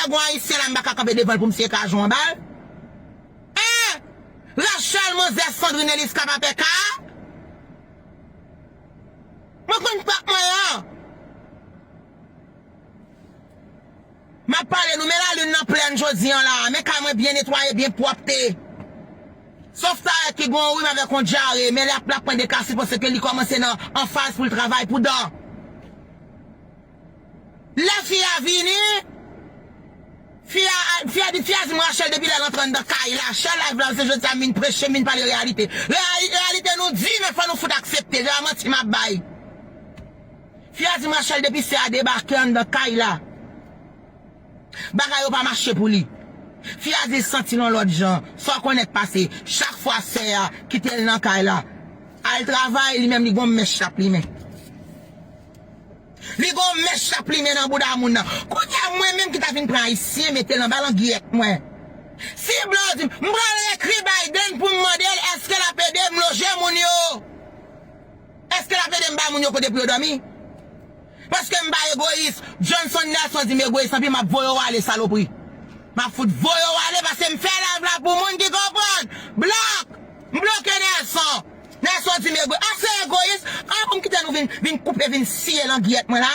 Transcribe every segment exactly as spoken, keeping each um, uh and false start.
Gon ayisyen la, m pa ka kanpe devan l pou m siye kajou anba l. Hein? Rachel, Manzè, Sandrine, Eliska pa pè ka? Mwen konn pèp mwen an. M ap pale nou, men lalin nan plèn jodi an la. Men kay mwen byen netwaye, byen pwòpte. Sof Tarèk ki gon rim avèk yon dyare, men l ap, l ap pran de kasi paske li kòmanse nan anfaz pou l travay pou dan. Lè fi a vini, fi a, fi a di, fi a di m Rachel depi lè l antre anndan kay la, chè live la, se jodi a m vin preche, m vin pale reyalite. Reali-, reyalite nou di, men fò nou fout aksepte, se pa manti m ap bay. Fi a di m Rachel depi sè a debake anndan kay la, bagay yo pa mache pou li. Fi a di l santi l yon lòt jan, sa w konnen k pase. Chak fwa sè a kite l nan kay la, al travay, li menm li gon mèch l ap limen. Li gon mèch l ap limen nan bouda moun nan. Kounye a mwen menm ki ta vin pran ayisyen mete l anba langyèt mwen. Si blan di m, m pral ekri Biden pou m mande l èske l ap ede m loje moun yo. Èske l ap ede m bay moun yo kote pou yo dòmi? Paske m pa egoyis. Johnson Nelson di m egoyis anpil, m ap voye w ale, salopri. M ap fout voye w ale paske m fè live la pou moun ki konprann. Blòk! M bloke Nelson. Nelson di m egoyis. Ase egoyis. An pou m kite nou vin, vin koupe, vin siye langyèt mwen la.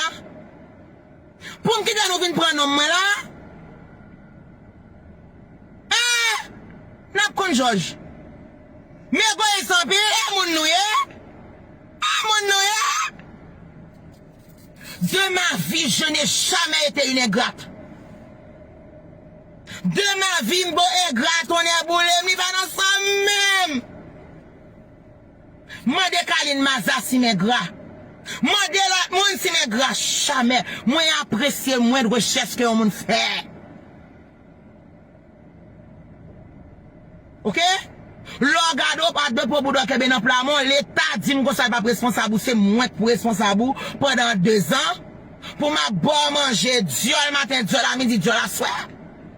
Pou m kite nou vin pran nonm mwen la. Eh! N ap konn jòj. M egoyis anpil, e moun nou ye? E moun nou ye? De ma vie, je n'ai jamais été une ingrate. De ma vie, m bon engra, tonnè boule m, li pa nan san m menm. Mande Kaline Maza si m engra. Mande lòt moun si m engra. Jamè. Mwen apresye moindre jès ke yon moun fè. Oke? Lè w gade w pa dwe pran bouda w kenbe nan pla men w, Leta di m konsa l p ap responsab ou, se mwen k pou responsab ou pandan de zan. Pou m ap ba w manje dyòl maten, dyòl a midi, dyòl aswè.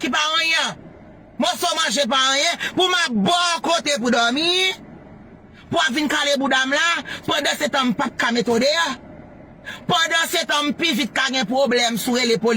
Ki pa anyen. Moso manje pa anyen. Pou m ap ba w kote pou dòmi. Pou w ap vin kale bouda m la. Pandan se tan m p ap ka mete w deyò. Pandan se tan m pi vit ka gen pwoblèm si w rele polis.